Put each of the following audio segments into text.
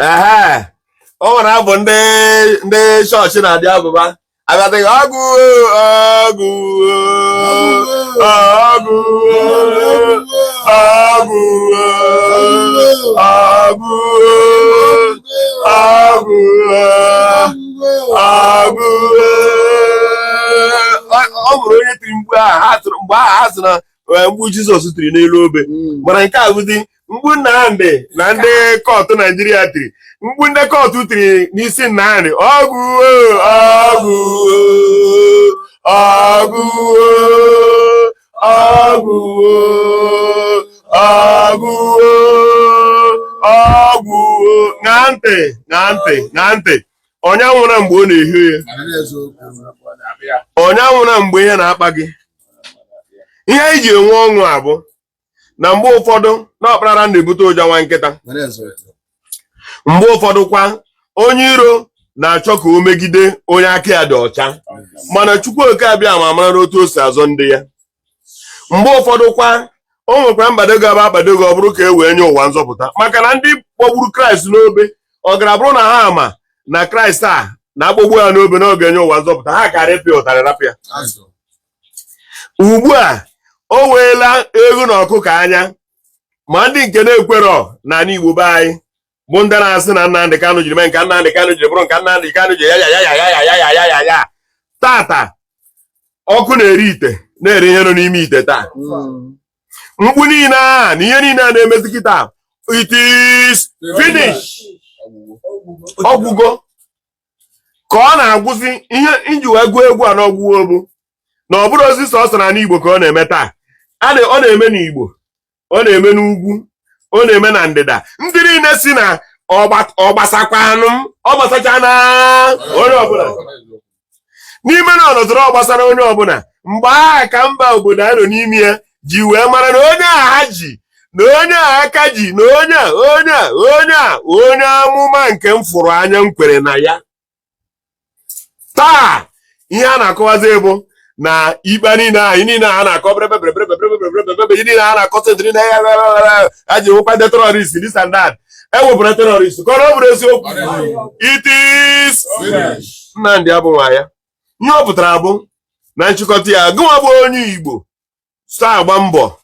Ehe, o nwere abụ ndị chọọchị na-adị abụba abịadịghị ọgụ ọgụ ọgụ ọgụ ọgụ ọgụ ọgụ. Ọ bụrụ onye tiri mkpu ahụ, ha tụrụ mgbe ahụ, ha sị na mkpu Jizọs tiri n'elu obe, mana nke a bụzi mkpu Nnamdị na ndị cult Naijiria tiri, mkpu ndị cult tiri n'isi Nnamdị: ọgụ ọgụ ọgụ ọgụ ọgụ ọgụ. Ṅaa ntị, ṅaa ntị, ṅaa ntị. Onye anwụna mgbe ọ na-ehi ya, onye anwụna mgbe ihe na-akpa gị. Ihe anyị ji enwe ọṅụ abụ na mgbe ụfọdụ na ọkpara na-ebute ụjọ nwa nkịta. Mgbe ụfọdụ kwa, onye iro na-achọ ka o megide onye aka ya dị ọcha, mana Chukwu Oke Abịa ma mara n'otu o si azọ ndị ya. Mgbe ụfọdụ kwa, o nwekwara mgbado ga-aba akpado gị, ọ bụrụ ka e wee nye ụwa nzọpụta, maka na ndị kpọgburu Kraịst n'obe, ọ gara bụrụ na ha ama na Kraịst a na-akpọgbu ya n'obe na ọ ga-enye ụwa nzọpụta, ha kara ịpịa ụtarị rapụ ya. Ugbu a o weela ewu na ọkụkọ anya, ma ndị nke na-ekwerọ n'ala Igbo be anyị, bụ ndị na-asị na Nnamdị Kanụ jiri mee nke Nnamdị Kanụ jiri bụrụ nke Nnamdị Kanụ ji ya ya ya ya ya ya ya ya ya ya. Tata ọkụ na-eri ite, na-eri ihe nọ n'ime ite. Taa mkpu niile a na ihe niile a na-emezi kịta, it is finish, ọgwụgo ka ọ na-agwụzi. Ihe iji wee gụọ egwu a n'ọgwụgwụ bụ na ọ bụrụ ozi sọsọ n'ala Igbo ka ọ na-eme taa. Ọ na-eme n'Igbo, ọ na-eme n'ugwu, ọ na-eme na ndịda. Ndị niile si na ọ gbasakwanụ m, ọ gbasacha na onye ọbụla n'ime na ọnọdụrụ ọ gbasara onye ọbụla. Mgbe ahụ ka mba obodo anyị nọ n'ime ya ji wee mara na onye a ha ji, na onye a aka ji, na onye a, onye a, onye a, onye amụma nke m fụrụ anya, m kwere na ya. Taa ihe a na-akọwazi bụ na ikpe niile ahụ niile a na-akọ brebebrebrebrebrebrebrebebe niile a na-akọ sentị niile a ji nwekwa ndị terrorist, this and that, ewepụrụ terrorist ka ọ bụrụ eziokwu. It is Nnamdị abụnwa ya. Ihe ọ pụtara bụ na nchịkọta ya, gụnwa bụ onye Igbo so agba mbọ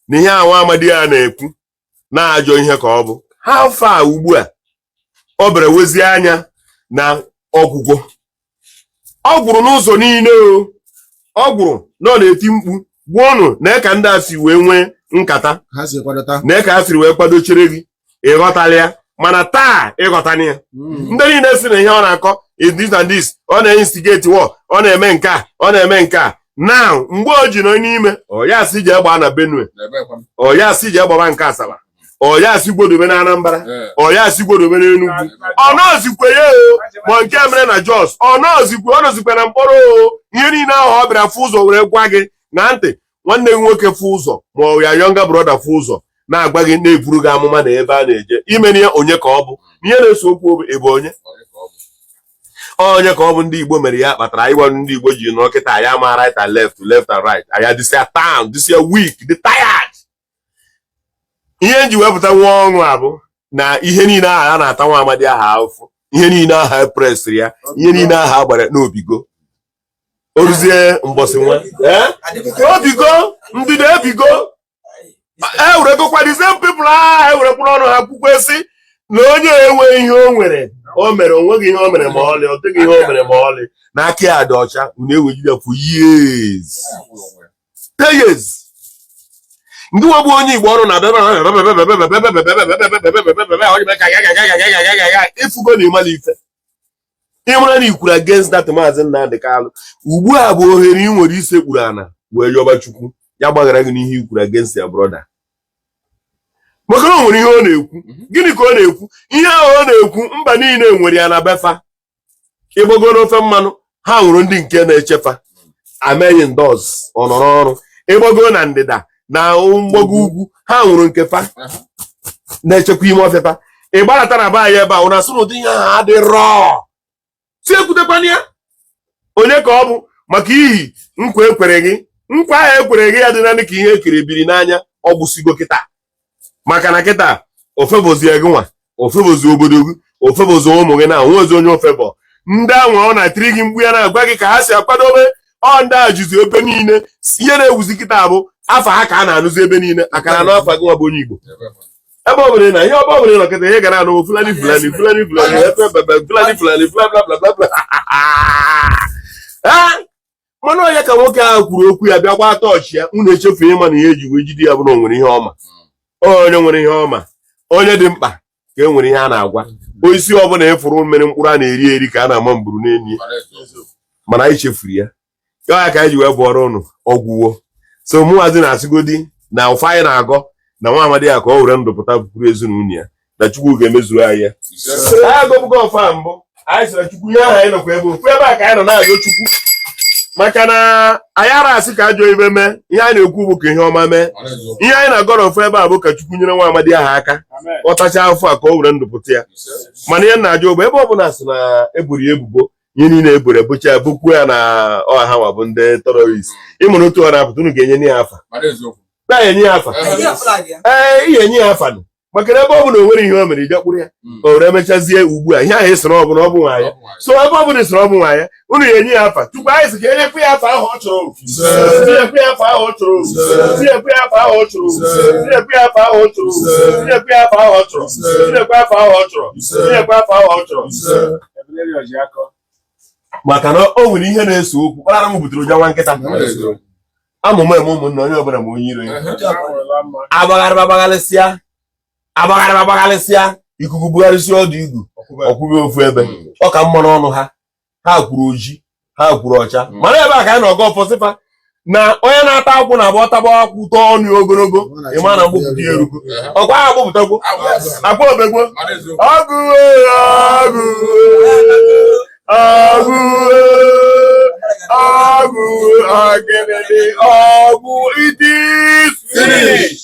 na ihe anwa amadi ya na-ekwu na-ajọ ihe ka ọ bụ ha fa. Ugbu a ọ bịara wezie anya na ọgwụgwọ ọ gwụrụ n'ụzọ niile o ọ gwụrụ na ọ na-eti mkpu gwa ụnụ na ka ndị a si wee nwee nkata ha si kwadota na ka ha siri wee kwadochere gị. Ịghọtala ya, mana taa ịghọtana ya. Ndị niile si na ihe ọ na-akọ is this and this, ọ na-instigate war, ọ na-eme nke a, ọ na-eme nke a. Now mgbe o ji nọ n'ime, ọ ya si jee gbaa na Benue, ọ ya si jee gbaba nke Asaba, ọ ya si gwodobe na Anambra, ọ ya si gwodobe n'Enugu, ọ nọzikwe ya o. Ma nke mere na Jos, ọ nọzikwe, ọ nọzikwe na mkpọrọ o. Ihe niile ahụ ọ bịara fụ ụzọ were gwa gị na ntị, nwanne gị nwoke fụ ụzọ, ma ọ ya younger brother fụ ụzọ na-agwa gị, na-eburu gị amụma na ebe a na-eje ime ihe, onye ka ọ bụ? Ihe na-eso okwu bụ ebe onye onye ka ọ bụ. Ndị Igbo mere ya kpatara anyị gwa ndị Igbo ji nọ kịta ya ma right and left, left and right, anya dịsịa down, dịsịa weak, dị tired. Ihe nji wepụta nwa ọṅụ a bụ na ihe niile ahụ a na-ata nwa amadi ahụ ahụfụ, ihe niile ahụ epresịrị ya, ihe niile ahụ a gbara n'obigo, o ruzie mbọsị nwa obigo ndịda ebigo, eweregokwa the same people ahụ ewerekwara ọnụ ha kwukwe sị na onye enwe ihe o nwere o mere, onweghị ihe o mere ma ọlị, ọ dịghị ihe o mere ma ọlị, na aka ya dị ọcha. Unu ewejide for years, 10 years. Ndị nwa bụ onye Igbo ọrụ na ifugo na ịmala ife ịmara na ikwuru against that Maazị Nnamdi Kanu. Ugbu a bụ ohere ị nwere isekpuru ana wee yọba Chukwu ya gbaghara gị n'ihe ikwuru against ya brother, maka na o nwere ihe ọ na-ekwu. Gịnị ka ọ na-ekwu? Ihe ahụ ọ na-ekwu, mba niile nwere ya na befa. Ịgbago n'ofe mmanụ, ha nwere ndị nke na-echefa ameghị ndọz ọ nọrọ ọrụ. Ịgbago na ndịda na mgbago ugwu, ha nwere nke fa na-echekwa ime ọfịa fa. Ị gbarata na be anyị ebe a, ụna asị na ụdị ihe ahụ adịrọ, si ekwutekwana ya. Onye ka ọ bụ? Maka ihi nkwa ekwere gị, nkwa ahụ ekwere gị ya dị naanị ka ihe ekere biri n'anya. Ọ gwụsigo kịta, maka na kịta ofebozie gị nwa. O favourzi obodo gị, o favourzi ụmụ gị, na onwezi onye o favour. Ndị ahụ ọ na-atiri gị mkpu ya na-agwa gị ka ha si akwadobe ọ, ndị a jizi ebe niile. Ihe na-ewuzi kịta bụ afa ha ka a na-anụzi ebe niile. Akara anụ afa gị nwa bụ onye Igbo, ebe ọ bụla na ihe ọbụla bụla ị nọ kịta, ihe gara anụ Fulani, Fulani, Fulani, Fulani, efe bebe, Fulani, Fulani, bla bla bla bla bla. Ee, mana onye ka nwoke ahụ kwuru okwu ya bịa gbaa tọọchị ya, unu echefu ịma na ihe eji wee jide ya bụ na o nwere ihe ọma. Onye nwere ihe ọma, onye dị mkpa ka e nwere ihe a na-agwa. Osisi ọbụla ịfụrụ mmiri mkpụrụ a na-eri eri ka a na-ama mburu n'elu ya, mana anyị chefuru ya. Ya ka anyị ji wee bụọrọ ụnụ ọgwụwo. So mụnwazi na-asịgodi na ụfa anyị na-agọ na nwa amadi ya ka ọ were ndụ pụta kwuru ezinụlọ ya na Chukwu ga-emezuru anyị ya. Anyị agọbugo ọfa mbụ, anyị sịrị Chukwu ihe ahụ anyị nọkwa ebe ofu ebe a ka anyị nọ na-arịọ Chukwu, maka na anyị ara asị ka ajọ ibe mee. Ihe anyị na-ekwu bụ ka ihe ọma mee. Ihe anyị na-agọrọ ofu ebe a bụ ka Chukwu nyere nwa amadi ahụ aka, ọ tachaa afọ a ka o were ndụ pụta ya. Mana ihe na-ajụ bụ ebe ọ bụla sị na eburu ya ebubo, ihe niile eboro ebocha ya, bokwuo ya na ọha nwa bụ ndị terrorist, ịmụrụ otu ọ na-apụta, unu ga-enye ya afa, na-enye ya afa. Ee, ihe enye ya afa nụ, maka na ebe ọ bụla o nwere ihe o mere ije kpụrụ ya, o were emechazie ugbu a ihe ahụ esoro ọ bụla ọ bụ nwa ya. So ebe ọ bụla esoro ọ bụ nwa ya, unu ga-enye ya afa tupu anyị sị ka enyekwa ya afa ahụ ọ chọrọ, tinyekwa ya afa ahụ ọ chọrọ, tinyekwa ya afa ahụ ọ chọrọ, tinyekwa ya afa ahụ ọ chọrọ, tinyekwa ya afa ahụ ọ chọrọ, tinyekwa afa ahụ ọ chọrọ, tinyekwa afa ahụ ọ chọrọ, maka na o nwere ihe na-ese okwu kpara m butere ụja nwa nkịta amụma eme ụmụnne onye ọbụla ma onye iro ya. Agbagharịba agbagharịsịa, agbagharịba agbagharịsịa, ikuku bugharịsịa ọdụ igu ọkwụbe ofu ebe. Ọ ka mma n'ọnụ ha. Ha kwuru oji, ha kwuru ọcha, mana ebe a ka anyị na-ọgọ ọfọsịfa na onye na-ata akwụ na-agba ọtagba akwụ tọọ ọnụ ya ogologo, ịma na mgbupụta ya erugo. Ọkwa ha agbụpụtagwo akwa obegwo ọgụ ọgụ ọgụ ọgụ ọgịnịdị ọgụ. It is finished.